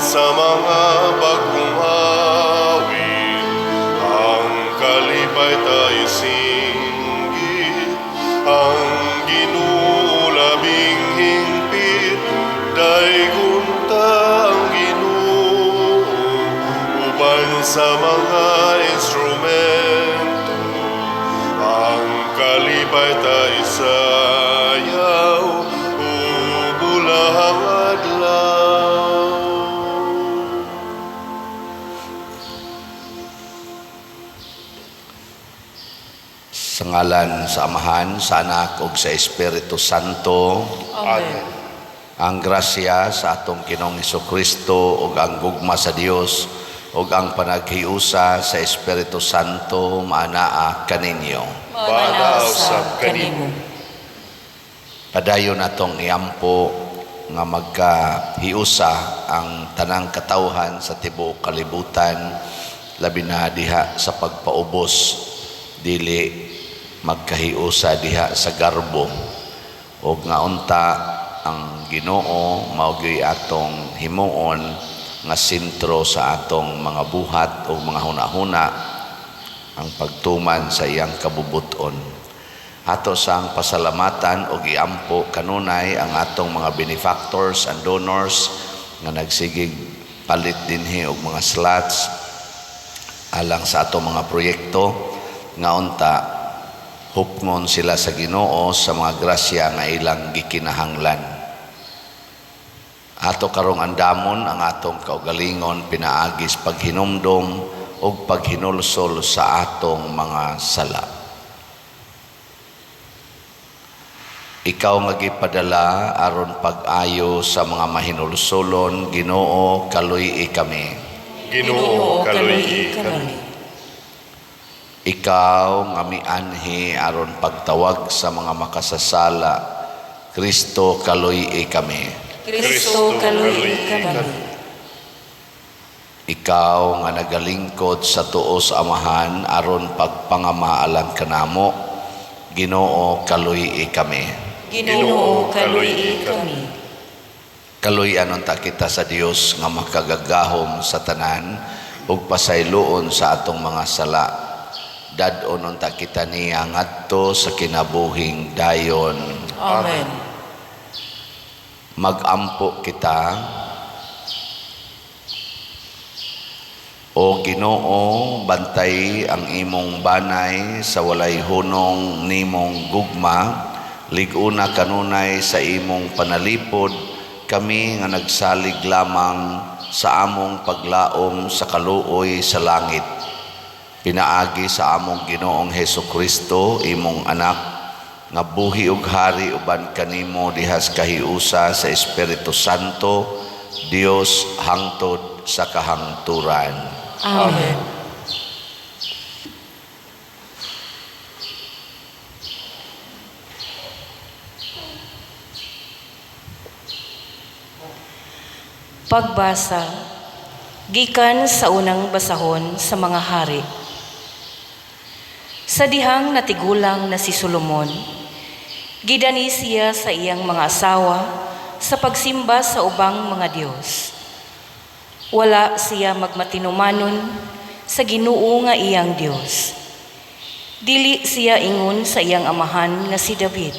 Sa mga bagong awit, ang kalipay ta isinggit, ang Ginoo labing hingpit, daygon ta ang Ginoo, uban sa mga instrumento, ang kalipay ta isayaw, ug bulahang adlaw. Sa ngalan sa Amahan, sa Anak ug sa Espiritu Santo. Amen. Ang grasya sa atong Ginoong Kristo ug ang gugma sa Dios ug ang panaghiusa sa Espiritu Santo maanaa kaninyo. Maanaa usab kanimo. Padayon natong iampo nga magkahiusa ang tanang katawhan sa tibuok kalibutan, labi na diha sa pagpaubos, dili magkahiusa diha sa garbo, og nga unta ang Ginoo mao gyud atong himuon nga sentro sa atong mga buhat o mga hunahuna, ang pagtuman sa iyang kabubuton. Ato sang pasalamatan og iampo kanunay ang atong mga benefactors and donors nga nagsigig palit dinhi og mga slots alang sa atong mga proyekto, nga unta hupngon sila sa Ginoo sa mga grasya nga ilang gikinahanglan. Ato karong andamon ang atong kaugalingon pinaagis paghinumdom ug paghinulsol sa atong mga sala. Ikaw nga gipadala aron pag-ayo sa mga mahinulsolon, Ginoo, kaluy-i kami. Ginoo, kaluy-i kami. Ikaw nga mianhi aron pagtawag sa mga makasasala, Kristo, kaluy-i kami. Kristo, kaluy-i kami. Ikaw nga nagalingkod sa tuo sa Amahan aron pagpangama alang kanamo, Ginoo, kaluy-i kami. Ginoo, kaluy-i kami. Kaluy-an unta kita sa Dios nga makagagahom sa tanan ug pasayloon sa atong mga sala. Dad-on unta kita niya ngadto sa kinabuhing dayon. Amen. Magampo kita. O Ginoo, bantay ang imong banay sa walay hunong nimong gugma, lig-una kanunay sa imong panalipod, kami nga nagsalig lamang sa among paglaom sa kaluoy sa langit. Pinaagi sa among Ginoong Hesus Kristo, imong anak, nga buhi ug hari uban kanimo dihas kahiusa sa Espiritu Santo, Dios hangtod sa kahangturan. Amen. Pagbasa gikan sa unang basahon sa mga hari. Sa dihang natigulang na si Solomon, gidani siya sa iyang mga asawa sa pagsimba sa ubang mga Dios. Wala siya magmatinumanon sa Ginoo nga iyang Dios. Dili siya ingon sa iyang amahan nga si David.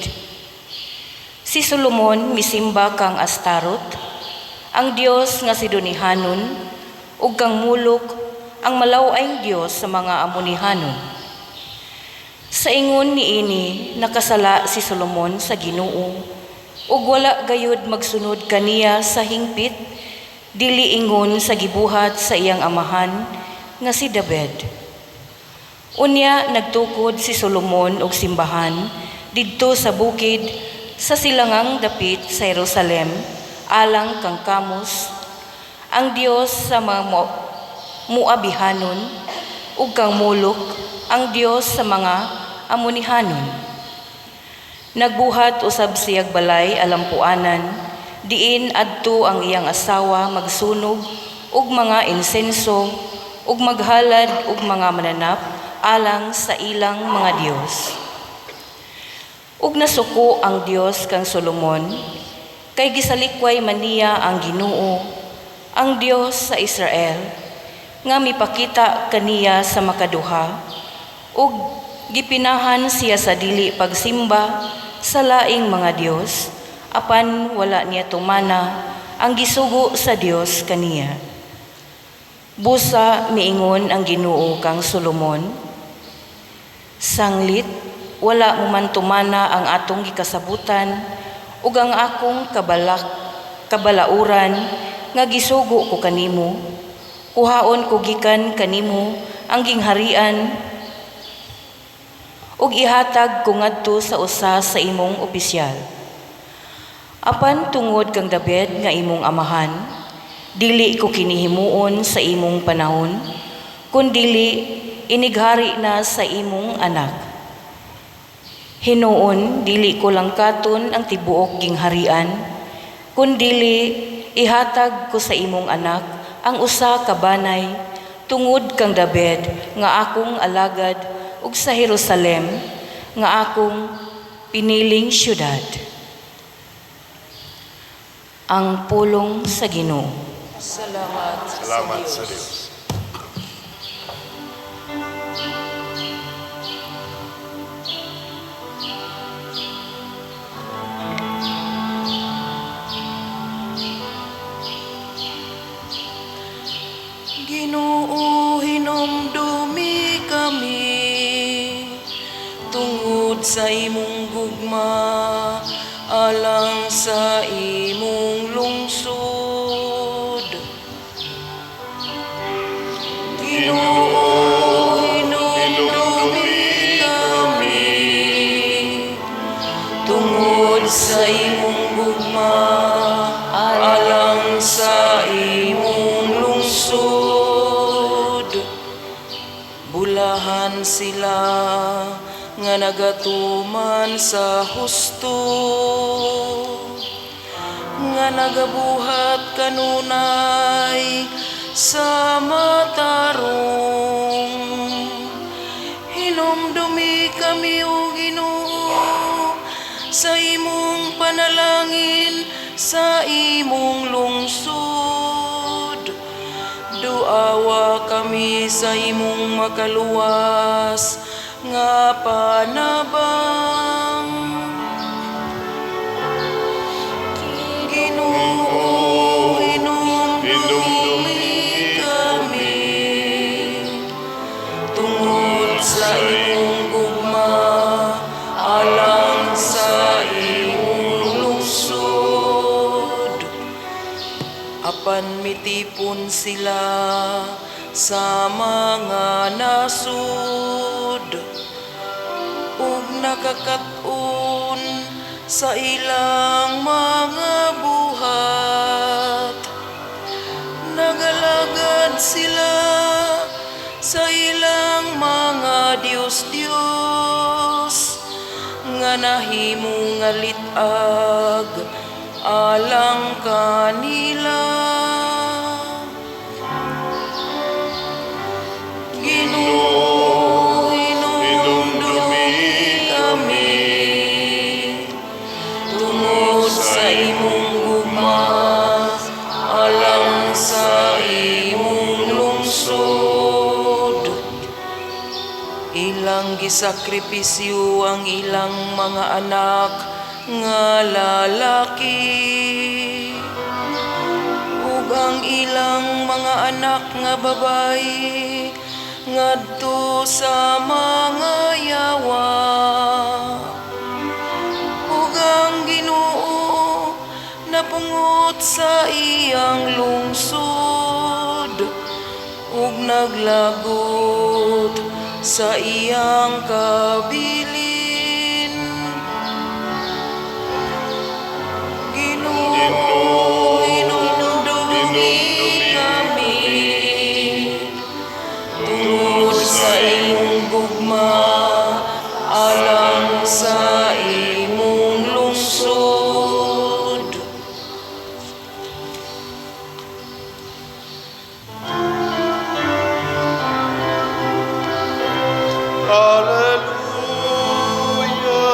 Si Solomon misimba kang Astarot, ang Dios nga Sidonihanon, ug kang Molok, ang malaw-ay Dios sa mga Amonihanon. Sa ingon niini nakasala si Solomon sa Ginoo, ug wala gayud magsunod kaniya sa hingpit, dili ingon sa gibuhat sa iyang amahan nga si David. Unya nagtukod si Solomon og simbahan didto sa bukid sa silangang dapit sa Jerusalem alang kang Kamos, ang Dios sa mga Moabihanon, ug kang Molok, ang Dios sa mga Amonihanon. Nagbuhat usab siyag balay alampuanan, diin adto ang iyang asawa magsunog og mga insenso ug maghalad og mga mananap alang sa ilang mga dios. Ug nasuko ang Dios kang Solomon, kay gisalikway man niya ang Ginoo, ang Dios sa Israel, nga mipakita kaniya sa makaduha ug gipinahan siya sa dili pagsimba sa laing mga dios, apan wala niya tumana ang gisugo sa Dios kaniya. Busa miingon ang Ginoo kang Solomon, "Sanglit wala mo man tumana ang atong gikasabutan ug ang akong kabalauran nga gisugo ko kanimo, kuhaon ko gikan kanimo ang gingharian ug ihatag ko ngadto sa usa sa imong opisyal. Apan tungod kang David nga imong amahan, dili ko kini himuon sa imong panahon, kundili inighari na sa imong anak. Hinuon dili ko langkaton ang tibuok gingharian, kundili ihatag ko sa imong anak ang usa ka banay tungod kang David nga akong alagad ug sa Jerusalem nga akong piniling syudad." Ang pulong sa Ginoo. Salamat, Salamat sa sa Diyos. Diyos. Ginoo, hinumdumi kami tungod sa imong gugma alang sa imong lungsod. Ginoo, hinumdumi kami tungod sa imong gugma alang sa imong lungsod. Bulahan sila nga nagatuman sa husto, nga nagabuhat kanunay sa matarong. Hinumdumi kami, O Ginoo, sa imong panalangin sa imong lungsod. Duawa kami sa imong makaluwas nga panabang. Ginoo, hinumdumi kami tungod sa imong gugma alang sa imong lungsod. Apan mitipon sila sa mga nasud ug nakakaton sa ilang mga buhat. Nagalagad sila sa ilang mga Diyos-Diyos nga nahimo nga lit-ag alang kanila. Ginoo, hinumdumi kami tungod sa imong gugma alang sa imong lungsod. Ilang gisakripisyo ang ilang mga anak nga lalaki ug ang ilang mga anak nga babayi ngadto sa mga yawa. Ug ang Ginoo napungot sa iyang lungsod ug naglagot sa iyang kabilin. Ginoo, hinumdumi kami tungod sa imong gugma alang sa imong lungsod. Alleluia,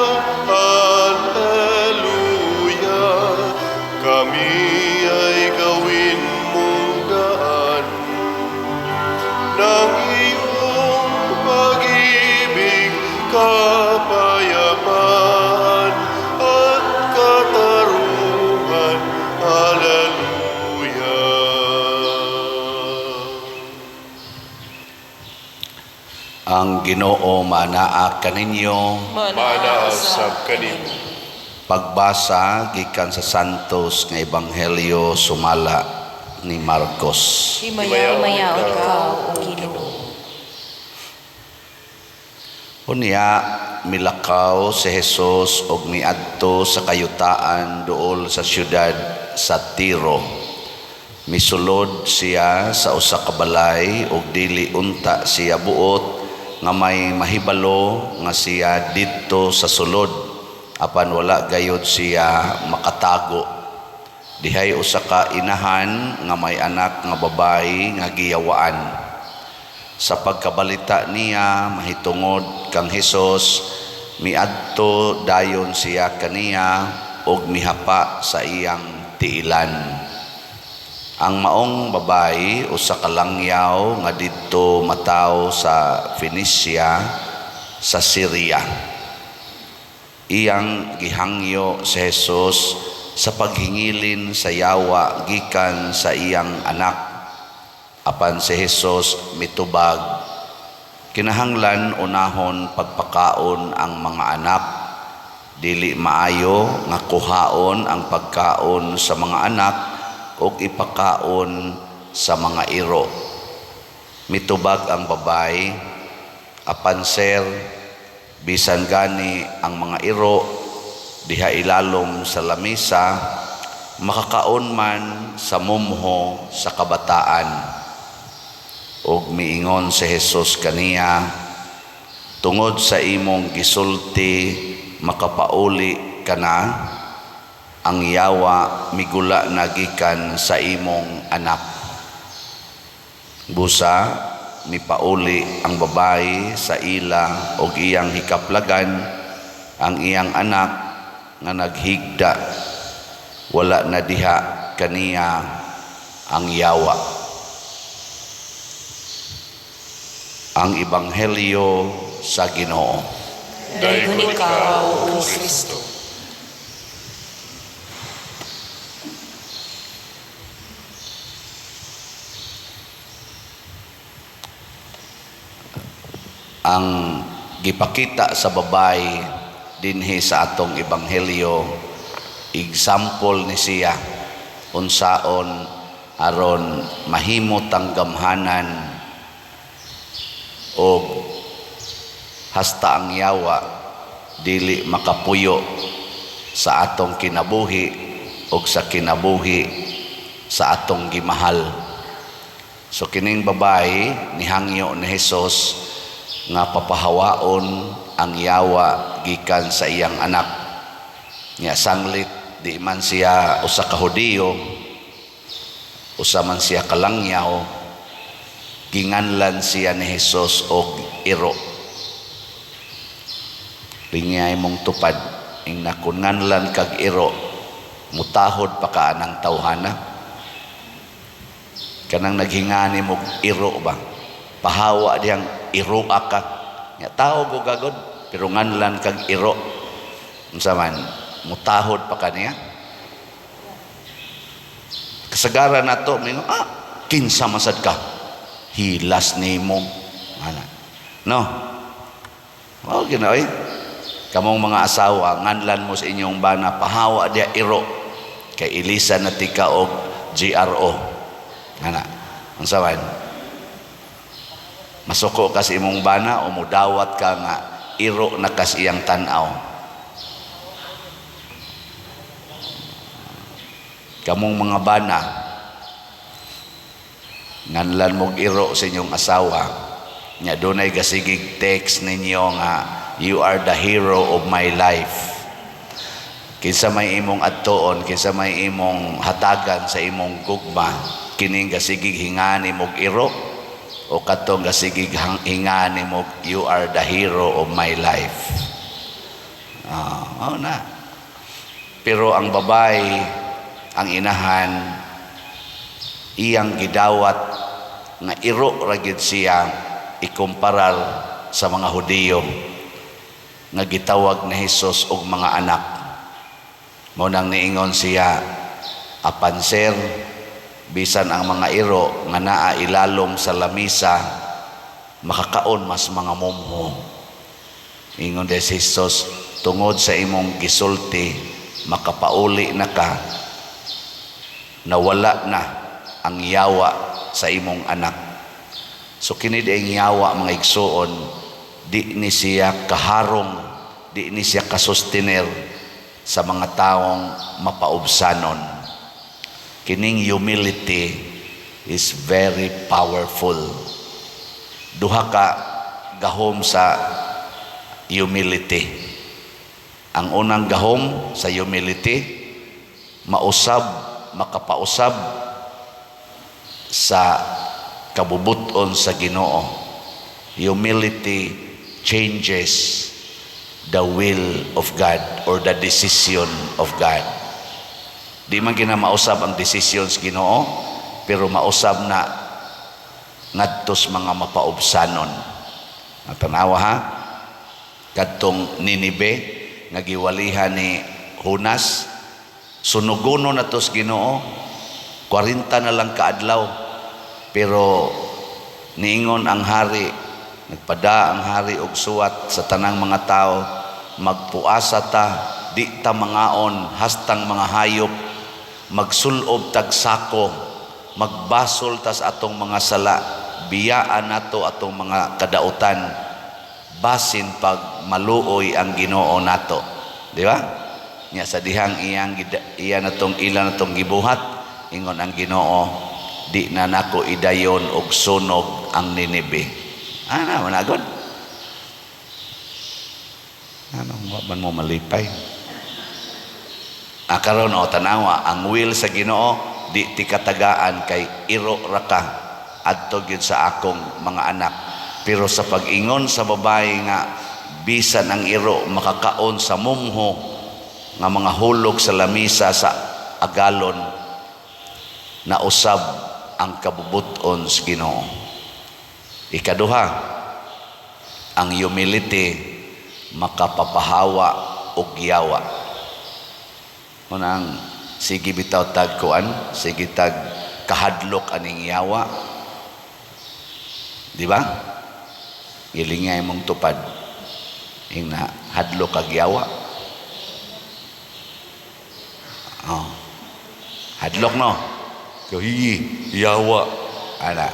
Alleluia, kami ay gawin mong Ang Ginoo manaa kaninyo. Manaa usab kanimo. Pagbasa gikan sa Santos nga Ebanghelyo sumala ni Marcos. Himayaon Himayaon ikaw, ikaw, O O Ginoo. Unya milakaw si Jesus og miadto sa kayutaan duol sa syudad sa Tiro. Misulod siya sa usa ka balay ug dili unta siya buot nga may mahibalo nga siya didto sa sulod, apan wala gayud siya makatago. Dihay usa ka inahan nga may anak nga babayi nga giyawaan. Sa pagkabalita niya mahitungod kang Hesus, miadto dayon siya kaniya ug mihapa sa iyang tiilan. Ang maong babayi usa ka langyaw nga didto mataw sa Phoenicia sa Syria. Iyang gihangyo si Jesus sa paghingilin sa yawa gikan sa iyang anak. Apan si Jesus mitubag, kinahanglan unahon pagpakaon ang mga anak. Dili maayo nga kuhaon ang pagkaon sa mga anak ug ipakaon sa mga iro. Mitubag ang babae, apan sir, bisan gani ang mga iro diha ilalom sa lamisa, makakaon man sa mumho sa kabataan. Ug miingon si Jesus kaniya, tungod sa imong gisulti makapauli ka na, ang yawa migula na gikan sa imong anak. Busa mipauli ang babae sa ila og iyang hikaplagan ang iyang anak nga naghigda, wala na diha kaniya ang yawa. Ang Ebanghelyo sa Ginoo. Daygon ikaw, O Kristo. Ang gipakita sa babae dinhi sa atong ebanghelyo, example ni siya unsaon aron mahimo tang gamhanan og hasta ang yawa dili makapuyo sa atong kinabuhi og sa kinabuhi sa atong gimahal. So kining babae nihangyo ni Hesus nga papahawaon ang yawa gikan sa iyang anak. Nya sanglit di man siya usa ka Hudiyo, usa man siya kalangyaw, ginganlan siya ni Hesus og iro. Lingay mong tupad, ing nakunganlan kag iro, mutahod pa ka anang tawhana. Kanang naghingani mo iro ba? Pahawa diyang iro ka. Nya tao go gagod, pero nganlan kag iro. Unsa man, mutahod pa kaniya. Kasagaran nato mingon, kinsa masad ka? Hilas nimo. Ana. No. Oh, ginoy. Kamong mga asawa, nganlan mo sa inyong bana, pahawa diya iro. Kay ilisa na tika og GRO. Ana. Unsa man? Masuko ka sa imong bana o mudawat ka nga iro na kas iyang tan-aw. Kamong mga bana, nganlan mog iro sa inyong asawa, nya dunay gasigig text ninyo nga you are the hero of my life. Kinsa may imong adtuon, kinsa may imong hatagan sa imong gugma, kining gasigig hingani mog iro o katong gasigig hingani mog you are the hero of my life. Oh na. Pero ang babae, ang inahan, iyang gidawat nga iro ra gyud siya ikumparar sa mga Hudiyo nga gitawag ni Hesus og mga anak. Mao nang niingon siya, apan sir, bisan ang mga iro nga naa ilalom sa lamisa, Makakaon mas mga mumho. Ingon de si Jesus, tungod sa imong gisulti, makapauli na ka, nawala na ang yawa sa imong anak. So kini ang yawa, mga igsuon, di ni siya kaharong, di ni siya kasustener sa mga taong mapaubsanon. Kining humility is very powerful. Duha ka gahom sa humility. Ang unang gahom sa humility, mausab, makapausab sa kabubuton sa Ginoo. Humility changes the will of God or the decision of God. Di man gina mausab ang decisions Ginoo, pero mausab na ngadtos mga mapaubsanon. Tanawa ha, kadtong Ninibe nga giwalihan ni Jonas, sunugono na tos Ginoo, 40 na lang kaadlaw, pero niingon ang hari, nagpada ang hari og suwat sa tanang mga tao, magpuasa ta, di ta mangaon hastang mga hayop, magsulob tag sako, magbasol tas atong mga sala, biyaan nato atong mga kadautan, basin pag maluoy ang Ginoo nato. Di ba? Nya sa dihang iyang iya natong ila natong gibuhat, ingon ang Ginoo, di na nako idayon og sunog ang Ninibe. Ana, managod. Ano wa man mo malipay? Ah, karon o tanawa, ang will sa Ginoo di ti katagaan kay iro ra ka adto gyud sa akong mga anak. Pero sa pag-ingon sa babae nga bisan ang iro makakaon sa mumho nga mga hulog sa lamisa sa agalon, nausab ang kabubuton sa Ginoo. Ikaduha, ang humility makapapahawa og yawa. Unang sige bitaw tag kuan, sige tag kahadlok aning yawa. Di ba? Gilingay mong tupad. Ingna hadlok kag yawa. Oh. Hadlok no. Kahi yawa ana.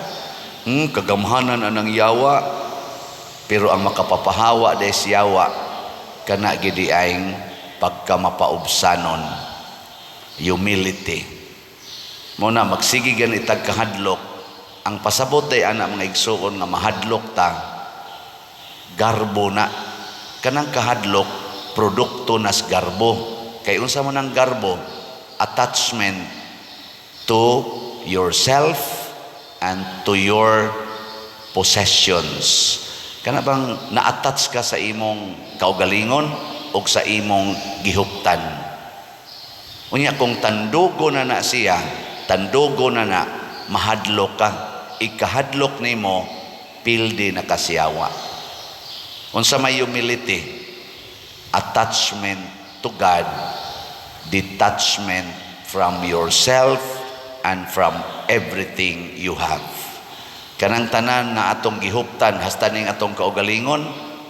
Kagamhanan anang yawa, pero ang makapapahawa des yawa kana gidi aing pagkamapaubsanon, humility. Mo na magsige gani tag kahadlok. Ang pasabot ay ana, mga igsuon, nga mahadlok ta, garbo na kanang kahadlok, produkto nas garbo. Kay unsa man ang garbo? Attachment to yourself and to your possessions. Kana bang na-attach ka sa imong kaugalingon o sa imong gihuptan. Unya kung tandugo na na siya, tandugo na na, mahadlok ka. Ikahadlok nimo, pildi na kasiyawa. Unsa may humility? Attachment to God, detachment from yourself and from everything you have. Kanang tanan nga atong gihuptan hasta ning atong kaugalingon,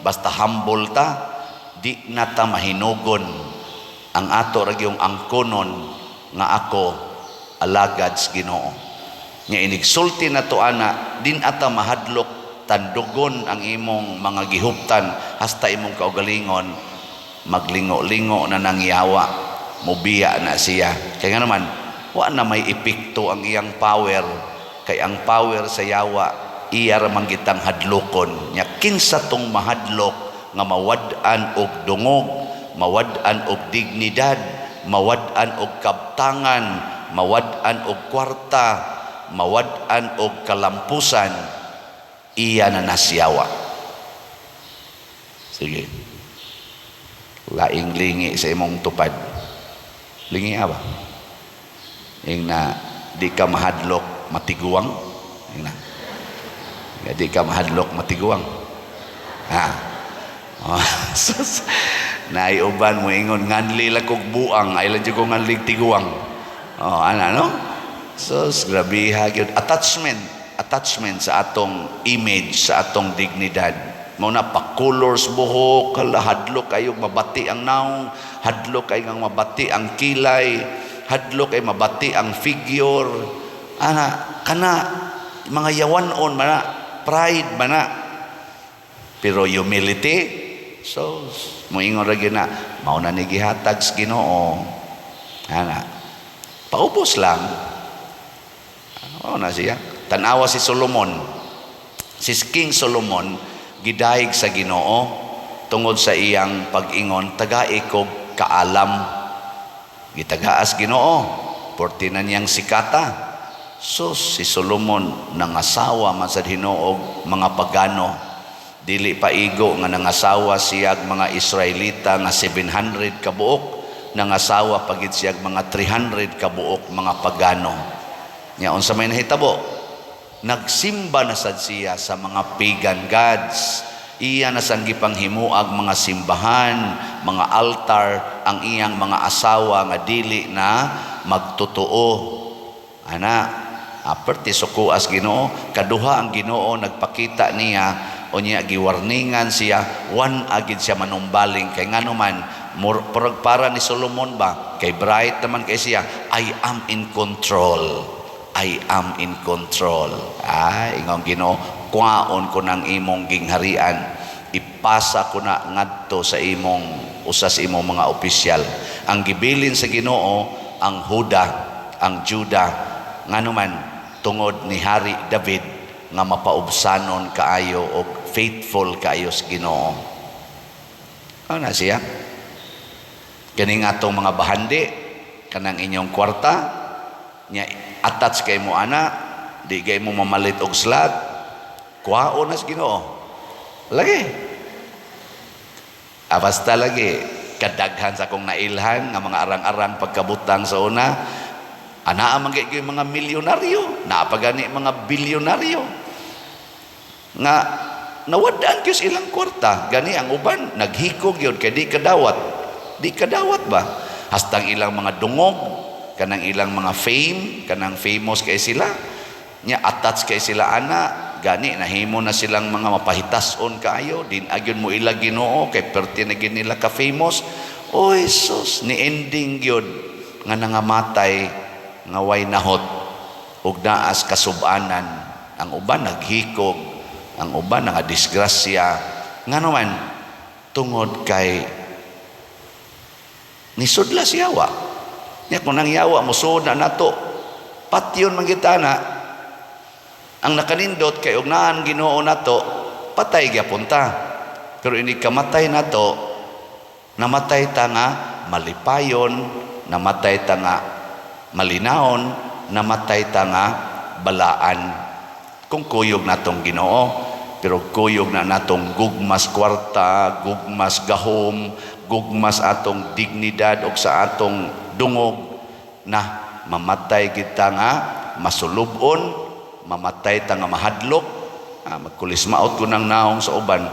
basta humble ta, di na ta mahinugon. Ang ato ra gyung angkonon nga ako alagad sa Ginoo. Nga inigsulti na to ana, din ata mahadlok. Tandugon ang imong mga gihuptan hasta imong kaugalingon, maglingo-lingo na nang yawa, mubiya na siya. Kaya nga naman, wa na may epekto ang iyang power, kay ang power sa yawa iya ra man gitang hadlokon. Nya kinsa tong mahadlok nga mawad-an og dungog, mawad-an og dignidad, mawad-an og kabtangan, mawad-an og kwarta, mawad-an og kalampusan, iya na nasyawa. Sige, laing lingi sa imong tupad. Lingi ba ing na di ka mahadlok matiguang? Ing na nga di ka mahadlok matiguang, ha? Oh, sus. Naiuban mo ingon, nganli lang kog buang, ay lang ko nganli tiguang. Oh, ana no? Sus, grabe ha gyud attachment. attachment sa atong image, sa atong dignidad. Mao na pa-colors buhok, hala, hadlok kayo mabati ang naong, hadlok kay nga mabati ang kilay, hadlok kay mabati ang figure. Ana, kana mga yawanon man na, pride man na. Pero humility, so moingon ra gyud na, mao na ni gihatag sa Ginoo. Ana. Paubos lang. Mao na siya. Tan-awa si Solomon. Si King Solomon gidayeg sa Ginoo tungod sa iyang pag-ingon, "Tagai kog kaalam." Gitagaas Ginoo, porti na niyang sikata. So si Solomon nangasawa man sa hinuog mga pagano. Dili pa igo nga nangasawa siyag mga Israelita nga 700 kabuok, nangasawa pagid siyag mga 300 kabuok mga pagano. Nya unsa may nahitabo? Nagsimba na sad siya sa mga pagan gods. Iya na sang gipanghimuag mga simbahan, mga altar ang iyang mga asawa nga dili na magtotoo. Ana, aperti sukuas Ginoo. Kaduha ang Ginoo nagpakita niya unya giwarningan siya, wan agid siya manumbaling kay ngano man murag para ni Solomon ba, kay bright naman kay siya, "I am in control. I am in control." Ay, ingon Ginoo, "Kwaon ko ng imong gingharian, ipasa ko na ngadto sa imong usa sa imong mga opisyal." Ang gibilin sa Ginoo ang Huda, ang Juda, ngano man tungod ni Hari David nga mapaubsanon kaayo og faithful kaayo sa Ginoo. Ano na siya? Kaning atong mga bahandi, kanang inyong kwarta, nya attach kay mo ana, di kay mo mamalit og slot, kuhaon na sa Ginoo. Lagi. Ah, basta lagi kadaghan sa akong nailhan nga mga arang-arang pagkabutang sa una, anaa man kay mga milyonaryo, naa pa gani mga bilyonaryo nga nawadaan gyud sa ilang kwarta. Gani ang uban naghikog yun kay di kadawat, di kadawat ba, hastang ilang mga dungog, kanang ilang mga fame, kanang famous kay sila nya attach kay sila ana. Gani nahimo na silang mga mapahitason kaayo, din agyon mo ila Ginoo kay perti na gyud nila ka famous. Oy sus, ni ending gyud nga nangamatay nga way nahot ug naas kasubanan. Ang uban naghikog, ang uban nga disgrasya, ngano man tungod kay nisudla si yawa nya. Kung nang yawa mosuod na nato, patyon man kita na. Ang nakanindot kay og naan Ginoo nato, patay gyapon ta, pero ini kamatay nato, namatay ta nga malipayon, namatay ta nga malinaon, namatay ta nga balaan kung kuyog natong Ginoo. Pero kuyog na natong gugmas kwarta, gugmas gahom, gugmas atong dignidad og sa atong dungog, na mamatay kita nga masulubon, mamatay ta nga mahadlok. Ah, magkulismaot ko ng naong sa uban,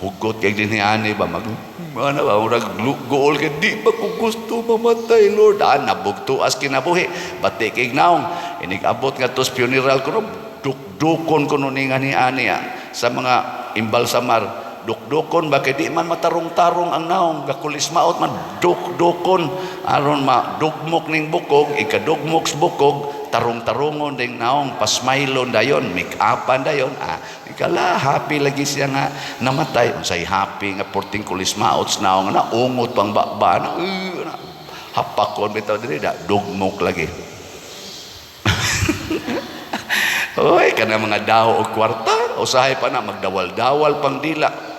hugot kay dinhi ani ba, mag ano ba, murag guol kay, "Di ba ko gusto mamatay, Lord?" Ah, nabugtuas kinabuhi, bati kay naong inig abot nga tos funeral kuno, dukdukon kuno ni nga ni ani, ah, sa mga imbalsamar. Dukdukon ba kay di man matarong-tarong ang naong, gakulismaot man. Dukdukon aron madugmok ning bukog, ikadugmok sa bukog, tarong-tarongon ding naong, pasmailon dayon, make-upan dayon. Ah, ikala happy lagi siya nga namatay. Unsay happy nga porting kulismaot sa naong na ungot pang baba na, na hapakon bitaw diri da dugmok lagi. Oy, kana mga daw og kwarta, usahay pa na magdawal-dawal pang dila.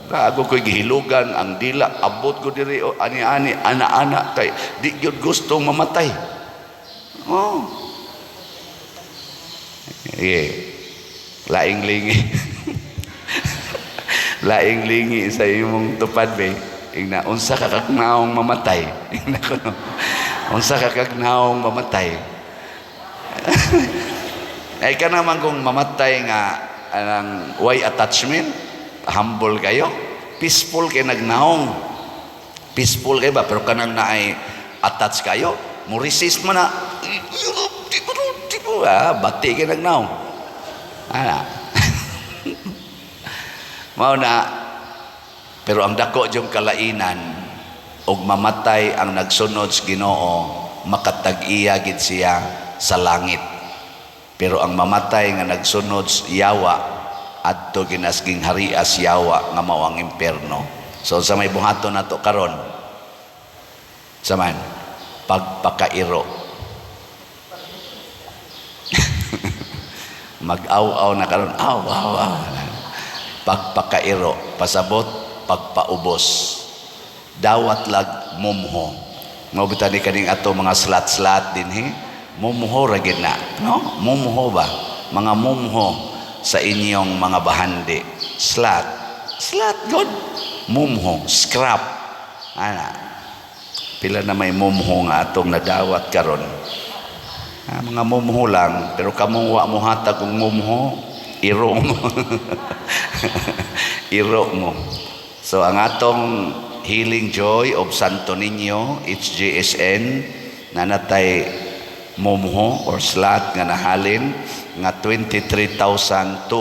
Naago ko'y gihilugan ang dila, abot ko diri o ani-ani, ana-ana kay di gyud gustong mamatay. Oh. Yeah. Laing lingi. Laing lingi sa imong tupad be. Ingna unsa ka kagnaong mamatay? Ingna kuno. Unsa ka kagnaong mamatay? Ay ka naman kung mamatay nga anang way attachment, humble kayo, peaceful kay nagnaong. Peaceful kay ba, pero kanang naay attach kayo, mo resist man na. Ah, bati kay nagnaong. Ana. Mao na, pero ang dako jung kalainan og mamatay ang nagsunod sa Ginoo, makatag-iya gid siya sa langit. Pero ang mamatay nga nagsunod sa yawa, adto ginasging harias yawa nga mao ang impierno. So sa may buhaton nato karon saman pagpakairo. Mag-aw-aw na karon, aw aw aw. Pagpakairo, pasabot pagpaubos. Dawat lag mumho. Mao bitan ni kaning ato mga slat-slat dinhi, mumho ra gid na, no? Mumho ba? Mga mumho sa inyong mga bahandi. Slat, slat god. Mumho, scrap. Ana. Pila na may mumho nga atong nadawat karon. Ah, mga mumho lang, pero kamong wa mo hatag og mumho, iro mo. Iro mo. So ang atong Healing Joy of Santo Niño, HJSN, nanatay mumho or slat nga nahalin nga 23,234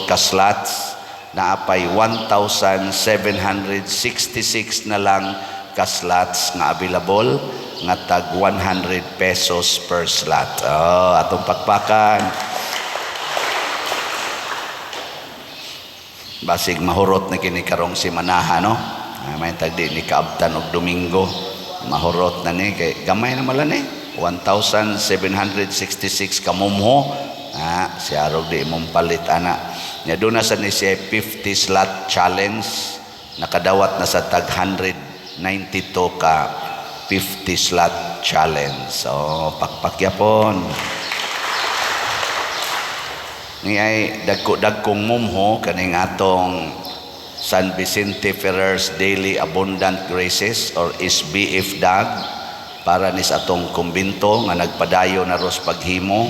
ka slots, naapay 1,766 na lang ka slots nga available nga tag 100 pesos per slot. Oh, atong pakpakan. Basig mahurot na kini karong si Manaha, no? Ah, may tag di ni kaabtan og Domingo. Mahurot na ni kay gamay na mala ni 1,766 ka mumho. Ah, siya rog di imong palit ana. Nya doon na sa ni siya 50 slot challenge, nakadawat na sa tag 192 ka 50 slot challenge. So pakpakyapon. Ni ay dagko-dagkong mumho kaning atong San Vicente Ferrer's Daily Abundant Graces or SBF DAG para ni sa atong kumbinto nga nagpadayo na ros paghimo,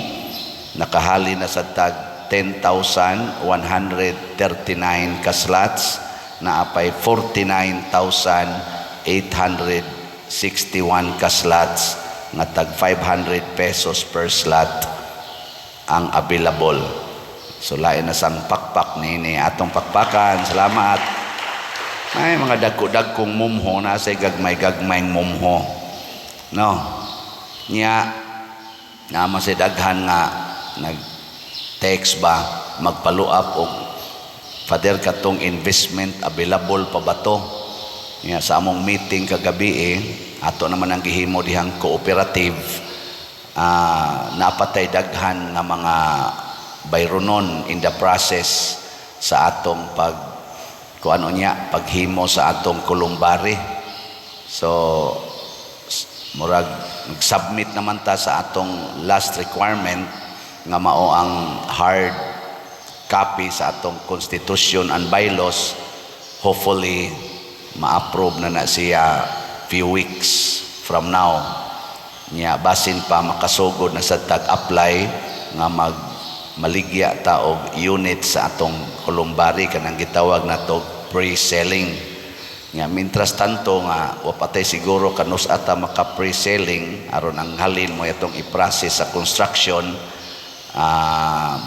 nakahali na sa tag 10,139 ka slots, naapay 49,861 ka slots nga tag 500 pesos per slot ang available. So lain na sang pakpak ni atong pakpakan. Salamat. Ay mga dagko-dagkong mumho na say gagmay-gagmayng mumho. No. Nya naman si daghan nga nag-text ba magpalo up og Father katong investment available pa ba to? Nya sa among meeting kagabi ato naman ang gihimo dihang cooperative, napatay daghan nga mga bayronon in the process sa atong pag kuano niya paghimo sa atong kolumbari. So murag nag-submit naman ta sa atong last requirement nga mao ang hard copy sa atong constitution and bylaws. Hopefully ma-approve na na siya few weeks from now. Nya basin pa makasugod na sa tag-apply nga mag maligya ta og unit sa atong kolumbari kanang gitawag nato pre-selling. Nga mintras tanto nga wa patay siguro kanus ata maka pre-selling aron ang halin mo atong i-process sa construction,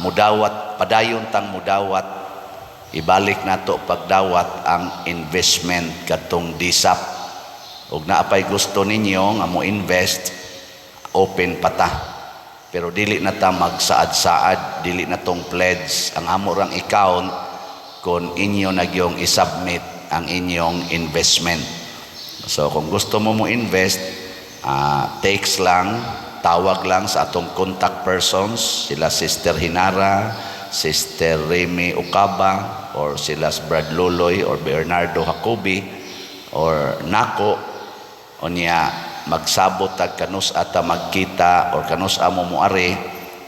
mudawat padayon tang mudawat, ibalik nato pagdawat ang investment katong DSAP. Ug naapay gusto ninyo nga mo invest, open pa ta. Pero dili na ta magsaad-saad, dili na tong pledge. Ang amo rang account kung inyo nagyong isubmit ang inyong investment. So kung gusto mo mo invest, takes lang, tawag lang sa atong contact persons, sila Sister Hinara, Sister Remy Okaba, or sila Brad Loloy or Bernardo Jacobi, or nako, o niya magsabot tag kanus ata magkita or kanus amo moari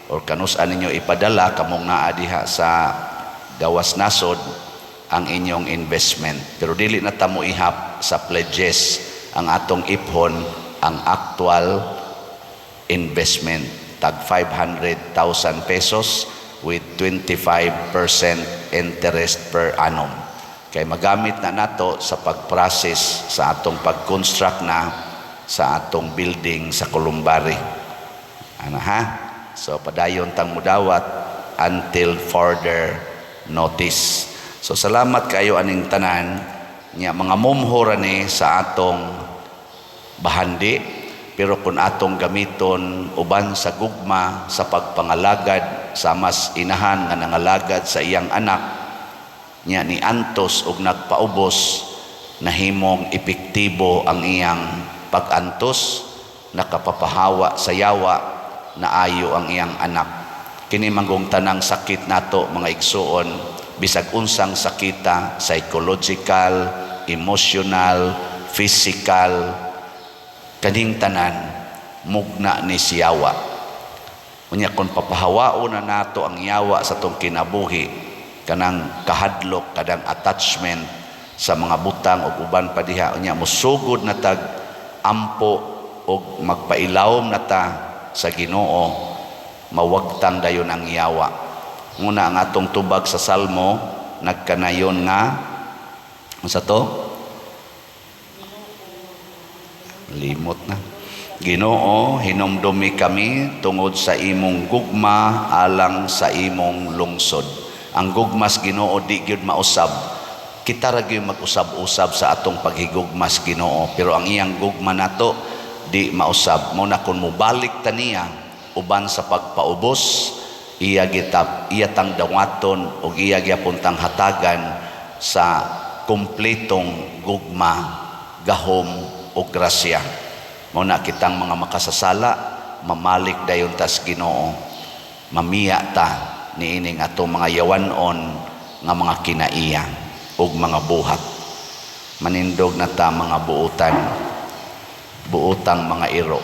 or kanus ninyo ipadala kamong naa diha sa gawas nasod ang inyong investment. Pero dili na ta mo ihap sa pledges. Ang atong iphon ang actual investment tag 500,000 pesos with 25% interest per annum. Kay magamit na nato sa pag-process sa atong pag-construct na sa atong building sa Columbari. Ano ha? So padayon tang mudawat. until further notice. So salamat kayo aning tanan nya mga mumho ra ni sa atong bahandi, pero kung atong gamiton uban sa gugma sa pagpangalagad sa mas inahan nga nangalagad sa iyang anak nya ni antos og nagpaubos, nahimong epektibo ang iyang pag-antos, nakapapahawa sa yawa, naayo ang iyang anak. Kini manggong tanang sakit nato, mga igsuon, bisag unsang sakita, psychological, emotional, physical, kaning tanan mugna ni siyawa. Unya kung papahawaon na nato ang yawa sa tong kinabuhi, kanang kahadlok, kadang attachment sa mga butang ug uban pa diha, unya mosugod na tag ampo og magpailawom na ta sa Ginoo, mawagtang dayon ang yawa. Nguna ang atong tubag sa Salmo nagkanayon nga unsa to? Limot na. Ginoo, hinumdumi kami tungod sa imong gugma alang sa imong lungsod. Ang gugmas Ginoo di gyud mausab. Kita ra gyud mag-usab-usab sa atong paghigugmas Ginoo, pero ang iyang gugma nato di mausab. Mo na kun mobalik ta niya uban sa pagpaubos, iya gitap, iya tang dawaton ug iya gyapon tang hatagan sa kumpletong gugma, gahom ug grasya. Mao na kitang mga makasasala, mamalik dayon tas Ginoo. Mamiya ta niining atong mga yawanon nga mga kinaiya ug mga buhat. Manindog na ta mga buutan, buutang mga iro.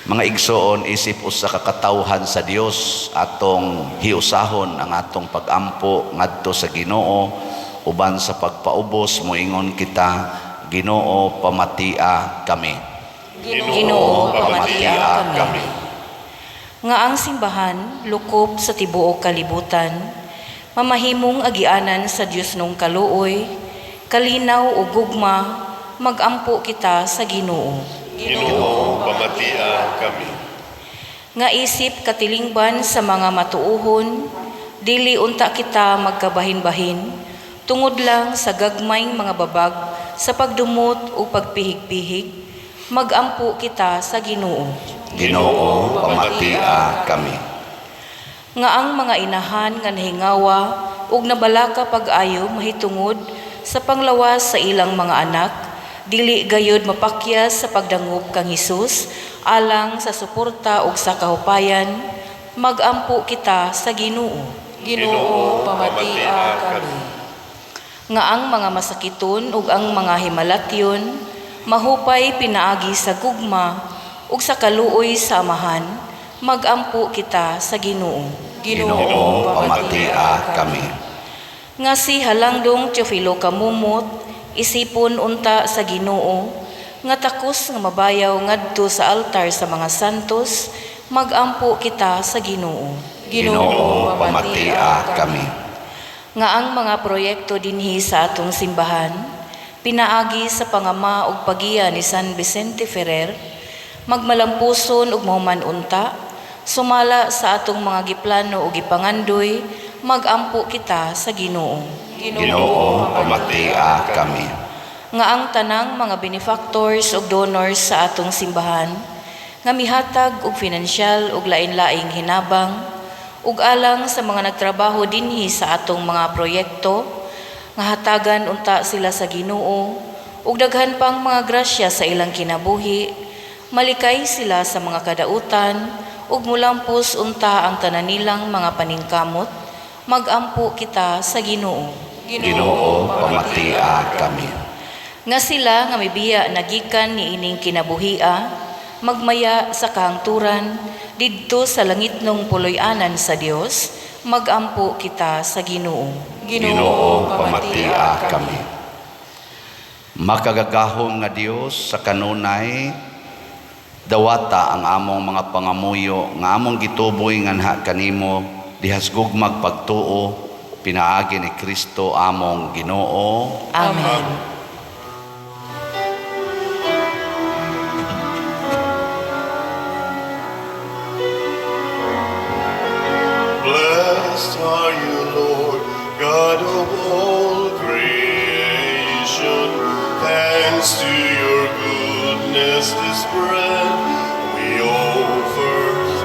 Mga igsoon, isip usa ka katawhan sa Dios, atong hiusahon ang atong pagampo ngadto sa Ginoo uban sa pagpaubos. Moingon kita, Ginoo, pamatia kami. Ginoo, pamatia kami. Nga ang simbahan lukop sa tibuok kalibutan mamahimong agianan sa Dios nung kaluoy, kalinaw ug gugma, magampo kita sa Ginoo. Ginoo, pamatia kami. Nga isip katilingban sa mga matuohon, dili unta kita magkabahin-bahin tungod lang sa gagmayng mga babag sa pagdumot o pagpihig-pihig, magampo kita sa Ginoo. Ginoo, pamatia kami. Nga ang mga inahan nga nahingawa ug nabalaka pag-ayo mahitungod sa panglawas sa ilang mga anak, dili gayud mapakyas sa pagdangop kang Hesus alang sa suporta ug sa kahupayan, magampo kita sa Ginoo. Ginoo, pamatia kami. Nga ang mga masakiton ug ang mga himalatyon mahupay pinaagi sa gugma ug sa kaluoy sa Amahan, magampo kita sa Ginoo. Ginoo, pamatia kami. Nga si Halangdong Teofilo Camomot isipon unta sa Ginoo nga takos nga mabayaw ngadto sa altar sa mga santos, magampo kita sa Ginoo. Ginoo, pamatia kami. Nga ang mga proyekto dinhi sa atong simbahan pinaagi sa pangama ug pagiya ni San Vicente Ferrer magmalampuson ug mahuman unta sumala sa atong mga giplano ug gipangandoy, magampo kita sa Ginoo. Ginoo, pamatia kami. Nga ang tanang mga benefactors ug donors sa atong simbahan nga mihatag og finansyal ug lain-laing hinabang ug alang sa mga nagtrabaho dinhi sa atong mga proyekto, nga hatagan unta sila sa Ginoo ug daghan pang mga grasya sa ilang kinabuhi, malikay sila sa mga kadautan ug mulampos unta ang tanan nilang mga paningkamot, magampo kita sa Ginoo. Ginoo, pamatia kami. Nga sila nga mibiya nagikan niining kinabuhia magmaya sa kahangturan didto sa langitnong puloy-anan sa Dios, magampo kita sa Ginoo. Ginoo, pamatia kami. Makagagahom nga Dios, sa kanunay dawata ang among mga pangamuyo nga among gituboy nganha kanimo dihas gugmag pagtuo pinaagi ni Kristo among Ginoo. Amen. Blessed Blessed are you, Lord, God of all creation. Thanks to your goodness, this bread we offer,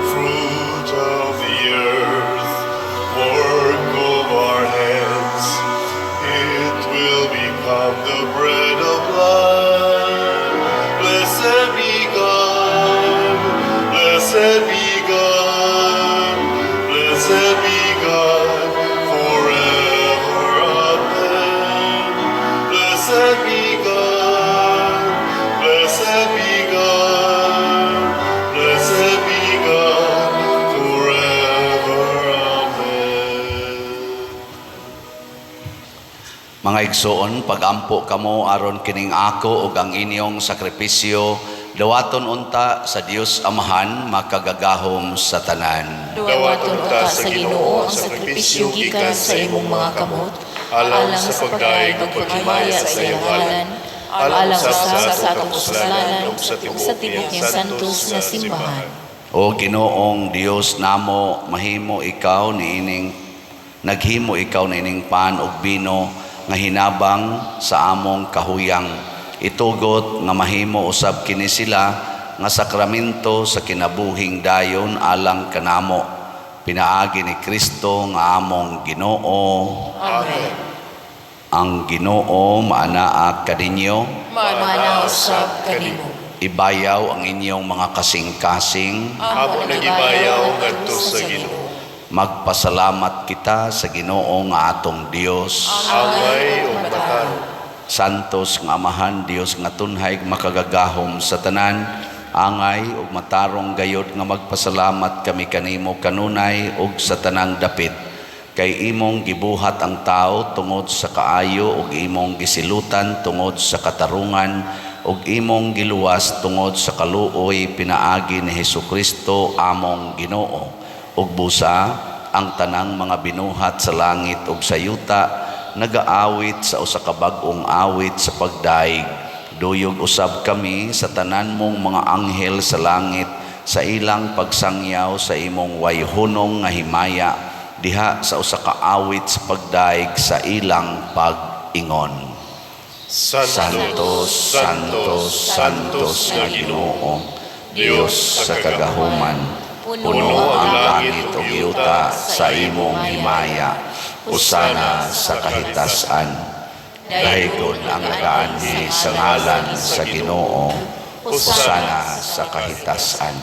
fruit of the earth, work of our hands. It will become the bread of life. Blessed be God, blessed be God, blessed be God forever. Amen. Blessed be God, blessed be God, blessed be God forever. Amen. Mga igsoon, pagampo kamo aron kining ako ug ang inyong sakripisyo dawaton unta sa Dios Amahan makagagahom sa tanan. Dawaton unta sa Ginoo ang sakripisyo gikan sa imong mga kamot, alang sa pagdayeg ug paghimaya sa iyang ngalan, alang usab sa atong kapuslanan ug sa tibuok niyang santos nga simbahan. O Ginoong Dios namo, mahimo ikaw niining naghimo ikaw niining pan ug bino nga hinabang sa among kahuyang. Itugot nga mahimo usab kini sila nga sakramento sa kinabuhing dayon alang kanamo. Pinaagi ni Kristo nga among Ginoo. Amen. Ang Ginoo maanaa kaninyo. Maanaa usab kanimo. Ibayaw ang inyong mga kasing-kasing. Amo nagibayaw ngadto sa Ginoo. Magpasalamat kita sa Ginoo nga atong Dios. Angay ug matarong. Santos nga Amahan, Dios nga tunhay makagagahom sa tanan, angay ug matarong gayod nga magpasalamat kami kanimo kanunay ug sa tanang dapit. Kay imong gibuhat ang tao tungod sa kaayo ug imong gisilutan tungod sa katarungan ug imong giluwas tungod sa kaluoy pinaagi ni Hesukristo among Ginoo. Ug busa ang tanang mga binuhat sa langit ug sa yuta nagaawit sa usa ka bag-ong awit sa pagdaig. Duyog usab kami sa tanan mong mga anghel sa langit sa ilang pagsangyaw sa imong wayhunong nga himaya diha sa usa ka awit sa pagdaig sa ilang pag-ingon. Santo, Santo, Santos nga Ginoo, Dios sa kagahuman, puno ang langit ug yuta sa imong himaya. Hosana sa kahitasan. Daygon ang nagaanhi sa ngalan sa Ginoo. Hosana sa kahitasan.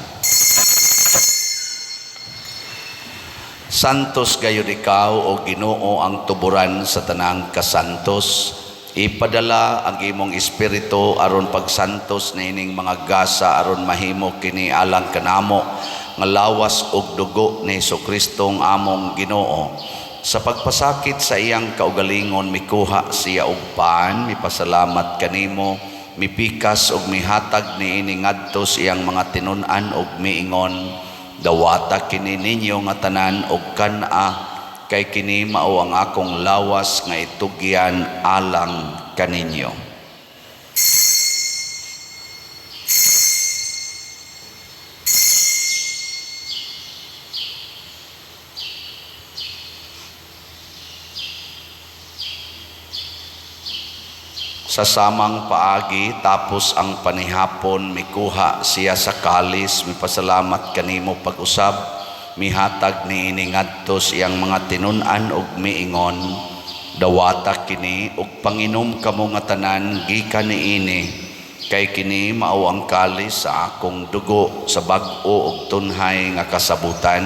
Santos gayud ikaw o Ginoo ang tuburan sa tanang kasantos. Ipadala ang imong espiritu aron pagsantos niining mga gasa aron mahimo kini alang kanamo nga lawas ug dugo ni Hesus-Kristong among Ginoo. Sa pagpasakit sa iyang kaugalingon mikuha siya og pan, mipasalamat kanimo, mipikas ug mihatag niini ngadto sa iyang mga tinun-an ug miingon, "Dawata kini ninyo nga tanan og kan-a, kay kini mao ang akong lawas nga itugyan alang kaninyo." Sa samang paagi, tapos ang panihapon, mikuha siya sa kalis, mipasalamat kanimo pag-usab, mihatag niini ngadto sa iyang mga tinun-an ug miingon, "Dawata kini ug panginom kamo nga tanan gikan niini, kay kini mao ang kalis sa akong dugo sa bag-o ug tunhay nga kasabutan,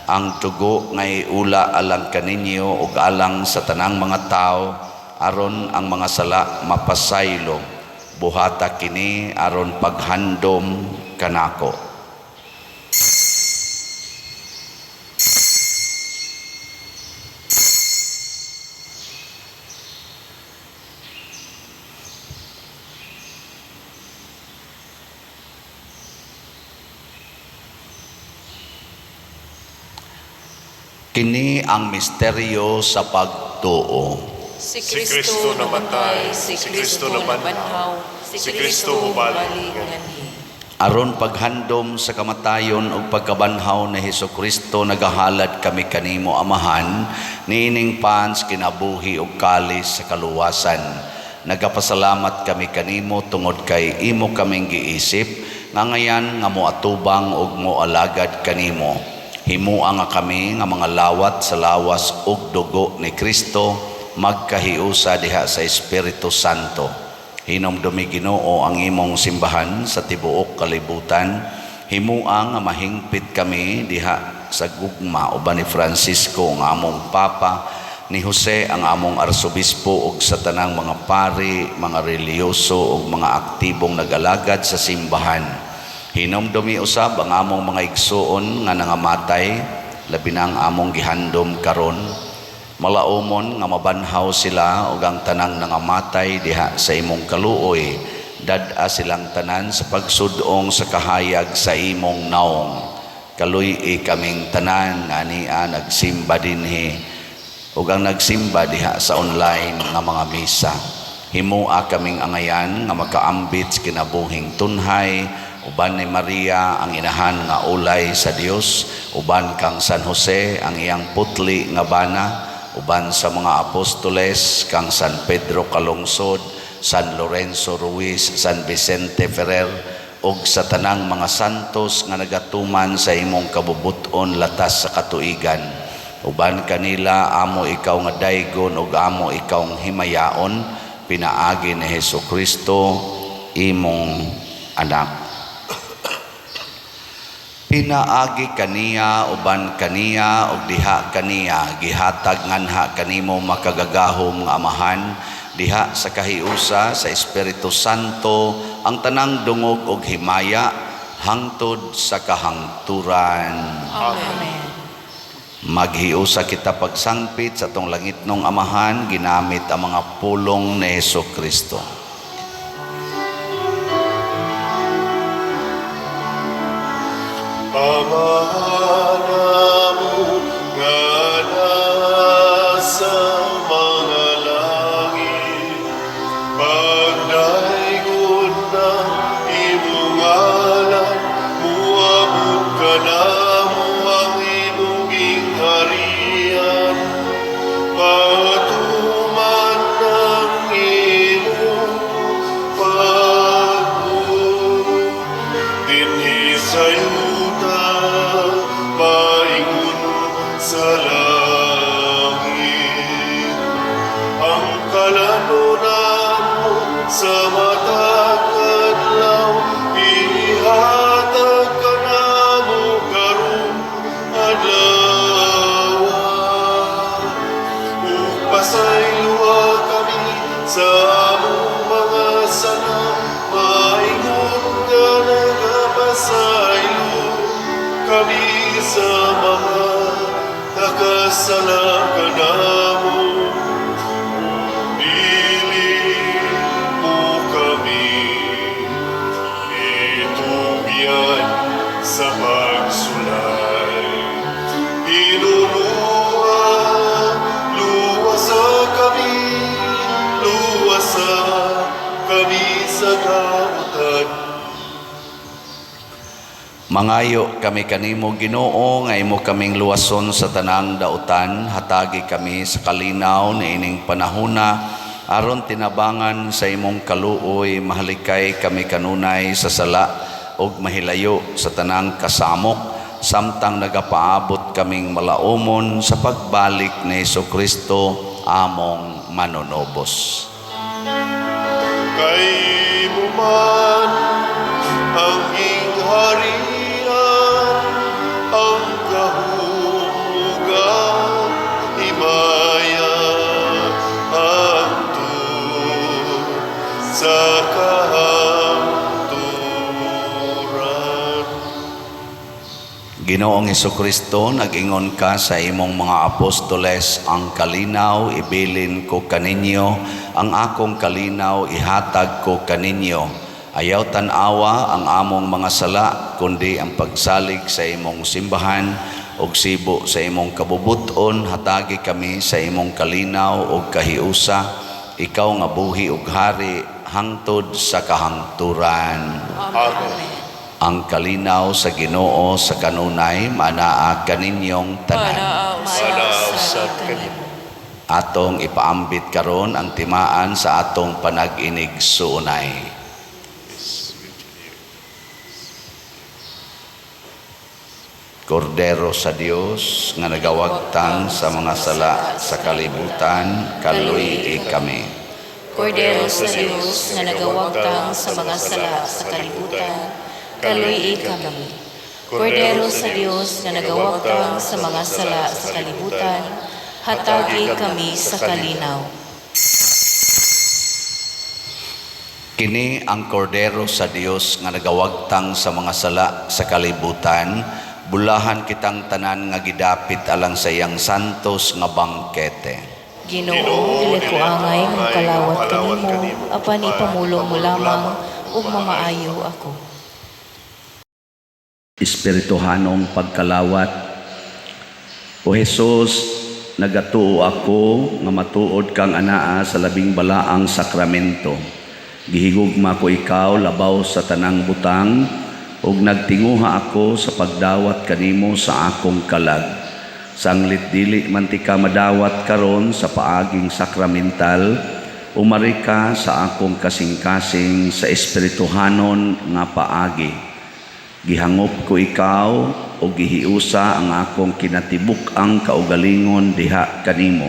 ang dugo nga iula alang kaninyo ug alang sa tanang mga tawo aron ang mga sala mapasaylo. Buhata kini aron paghandom kanako." Kini ang misteryo sa pagtuo. Si Kristo namatay, si Kristo nabanhaw, si Kristo mubalik nganhi. Aron paghandom sa kamatayon ug pagkabanhaw ni Hesus Kristo, nagahalad kami kanimo, Amahan, niining pan sa kinabuhi ug kalis sa kaluwasan. Nagapasalamat kami kanimo tungod kay imo kaming giisip nga ngayan nga moatubang ug moalagad kanimo. Himua nga kami nga mga lawat sa lawas ug dugo ni Kristo magkahiusa diha sa Espiritu Santo. Hinumdumi, Ginoo, ang imong simbahan sa tibuok kalibutan. Himua nga mahingpit kami diha sa gugma uban ni Francisco nga among Papa, ni Jose ang among arsobispo ug sa tanang mga pari, mga relihiyoso ug mga aktibong nagalagad sa simbahan. Hinumdumi usab ang among mga igsuon nga nangamatay, labi na ang among gihandom karon. Malaumon nga mabanhaw sila ug ang tanang nangamatay diha sa imong kaluoy. Dad-a silang tanan sa pagsudong sa kahayag sa imong naong. Kaluy-i kaming tanan nga ania nagsimba dinhi ug ang nagsimba diha sa online nga mga misa. Himua kaming angayan nga makaambit sa kinabuhing tunhay uban ni Maria ang inahan nga ulay sa Dios, uban kang San Jose ang iyang putli nga bana, uban sa mga apostoles kang San Pedro Calungsod, San Lorenzo Ruiz, San Vicente Ferrer ug sa tanang mga santos nga nagatuman sa imong kabubut-on latas sa katuigan. Uban kanila amo ikaw nga daygon ug amo ikaw himayaon pinaagi ni Hesus Kristo, imong anak. Pinaagi kaniya, uban kaniya ug diha kaniya, gihatag nganha kanimo, makagagahom nga Amahan, diha sa kahiusa sa Espiritu Santo, ang tanang dungog ug himaya hangtod sa kahangturan. Amen. Maghiusa kita pagsangpit sa atong langitnong Amahan ginamit ang mga pulong ni Hesus Kristo. Amahan namo nga nasa mga langit, pagdaygon ang imong ngalan, muabot kanamo ang imong gingharian, patuman ang imong pagbuot dinhi sa yuta maingon sa langit. Ang kalanon namo sa matag adlaw ihatag kanamo karong adlaw. Ug pasayloa kami sa among mga sala maingon nga nagapasaylo kami sa mga nakasala kanamo. Dili mo kami itugyan sa pagsulay. Hinunua, luwasa kami, luwasa kami sa dautan. Mangayo kami kanimo, Ginoo, nga imo kaming luwason sa tanang dautan. Hatagi kami sa kalinaw niining panahona aron tinabangan sa imong kaluoy mahalikay kami kanunay sa sala ug mahilayo sa tanang kasamok samtang nagapaabot kaming malaumon sa pagbalik ni Hesus Kristo among manunubos. Kay imo man ang gingharian, ang gahom ug ang himaya hangtod sa kahangturan. Ginoong Kristo, nag-ingon ka sa imong mga apostoles, "Ang kalinaw ibilin ko kaninyo, ang akong kalinaw ihatag ko kaninyo." Ayaw tan-awa ang among mga sala, kundi ang pagsalig sa imong simbahan, ug sibo sa imong kabubuton, hatagi kami sa imong kalinaw ug kahiusa, ikaw nga buhi ug hari hangtod sa kahangturan. Amen. Ang kalinaw sa Ginoo sa kanunay manaa kaninyong tanan. Manaa Manaa usab usab kanimo. Atong ipaambit karon ang timaan sa atong panag-inigsuonay. Yes, continue. Kordero sa Dios nga nagawagtang sa mga sala sa kalibutan, kaluy kami. Kordero sa Dios nga nagawagtang sa mga sala sa kalibutan, kaluy kami. Kordero sa Dios nga nagawagtang sa mga sala sa kalibutan, hatagi kami sa kalinaw. Kini ang kordero sa Dios nga nagawagtang sa mga sala sa kalibutan, bulahan kitang tanan nga gidapit alang sa iyang santos nga bangkete. Ginoo, dili ko angay nga makalawat kanimo, apan ipamulong mo lamang ug mamaayo ako. Espirituhanong pagkalawat. O Hesus, nagatuo ako nga matuod kang anaa sa labing balaang sakramento. Gihigugma ko ikaw labaw sa tanang butang ug nagtinguha ako sa pagdawat kanimo sa akong kalag. Sanglit dili man ti ka madawat karon sa paaging sakramental, umari ka sa akong kasing-kasing sa espirituhanon nga paagi. Gihangop ko ikaw o gihiusa ang akong kinatibuk-ang kaugalingon diha kanimo.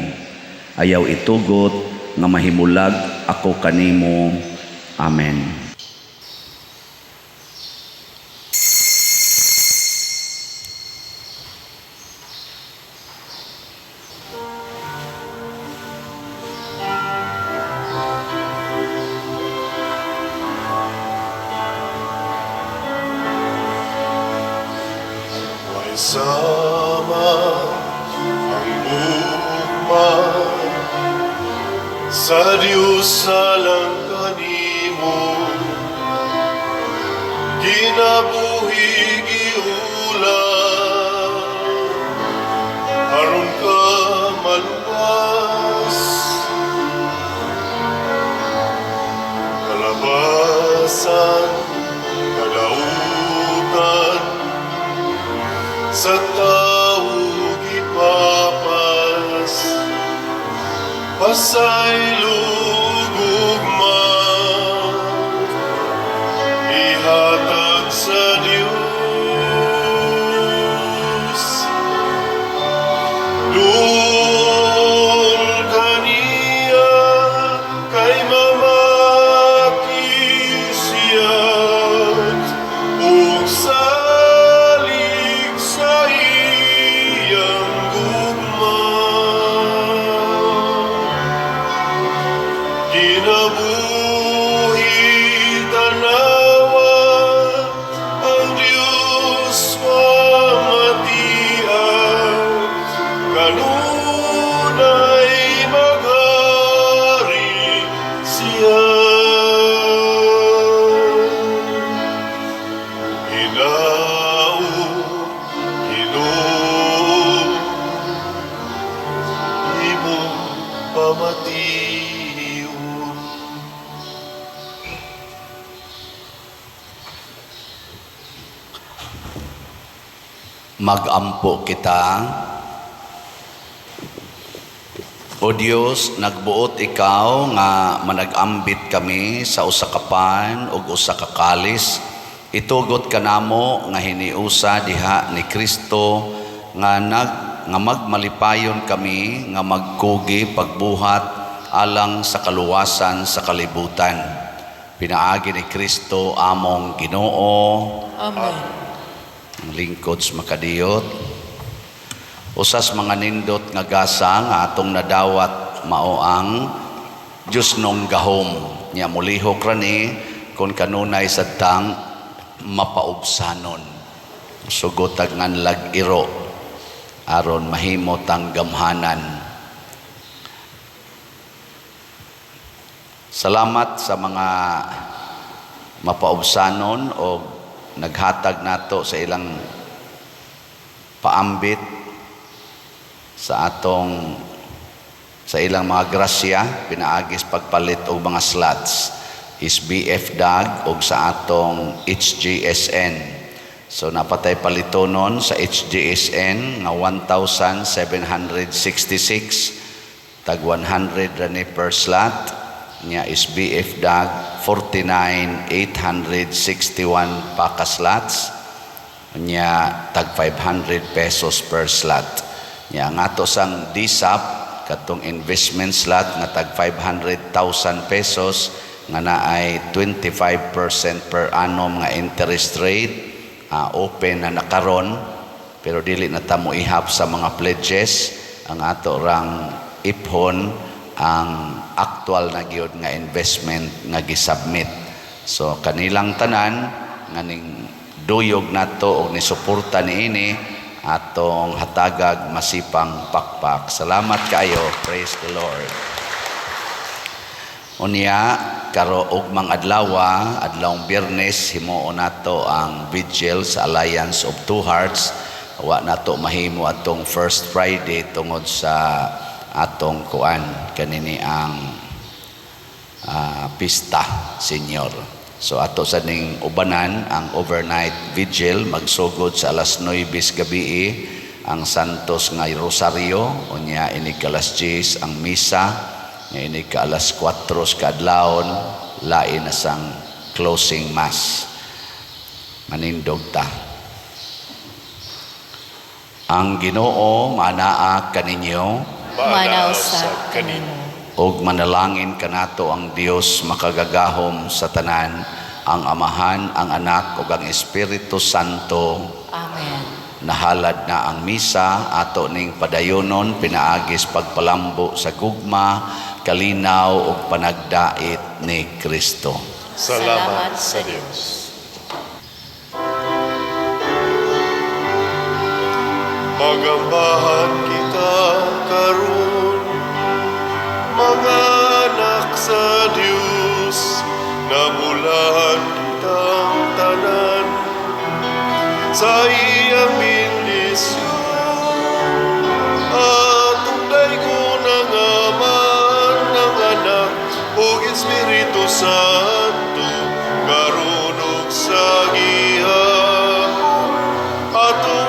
Ayaw itugot nga mahimulag ako kanimo. Amen. May sama ang gugma sa Diyos alang kanimo, kinabuhi giula aron ka maluwas, kalabasan, kalautan sa tao gipapas, pasaylo gugma, ihatag sa Dios. Dul kaniya kay mamati siya ug salig sa iyang gugma. Kinabuhi tanawa ang Diyos mamatian, kanunay maghari siya. Hinaut, Ginoo, imong pamation. Magampo kita. O Dios, nagbuot ikaw nga managambit kami sa usa ka pan ug usa ka kalis. Itugot kanamo nga hiniusa diha ni Kristo nga nag nga magmalipayon kami nga magkugi pagbuhat alang sa kaluwasan sa kalibutan. Pinaagi ni Kristo among Ginoo. Amen. Ang lingkod sa makadiyot. Usas mga nindot nga gasa nga atong nadawat mao ang Diyos nong gahom. Nya mulihok ra ni kung kanunay sadtang mapaubsanon. Sugotag nganlag iro aron mahimo tang gamhanan. Salamat sa mga mapaubsanon o naghatag nato sa ilang paambit sa atong sa ilang mga grasya pinaagis pagpalit og mga slots. SBF DAG ug sa atong HGSN. So napatay palitonon sa HGSN nga 1,766, tag 100 ra ni per slot nya. SBF DAG, 49,861 pa ka slots nya, tag ₱500 per slot. Nya ang ato sang DSAP, katong investment slot nga tag ₱500,000 nga naay 25% per annum nga interest rate, open na nakaron, pero dili na ta mo ihap sa mga pledges. Ang ato rang iphon ang actual na gyud nga investment nga gisubmit. So kanilang tanan nga ning duyog nato og ni suporta niini, atong hatagag masipang pakpak. Salamat kaayo. Praise the Lord. Unya karo ugmang adlaw, adlawng Biyernes, himuon nato ang vigil sa Alliance of Two Hearts. Wa nato mahimo atong first Friday tungod sa atong kuan kanini ang pista, Senyor. So ato sa ning ubanan ang overnight vigil, magsugod sa alas 9 gabi ang Santos nga Rosario, unya inig alas 10 ang misa, nga inig ka alas 4 kaadlawon lain na sang closing mass. Manindog ta. Ang Ginoo manaa kaninyo. Maanaa usab kanimo. Ug manalangin kanato ang Dios makagagahom sa tanan, ang Amahan, ang Anak ug ang Espiritu Santo. Amen. Nahalad na ang misa. Ato ning padayonon pinaagis pagpalambo sa gugma, kalinaw ug panagdait ni Kristo. Salamat sa Dios. Magambahan kita karon, mga anak sa Dios, nabulahan kitang tanan sa iyang bendisyon. Atong daygon ang Amahan, ang Anak, ug Espiritu Santo, karon ug sa gihapon. Atong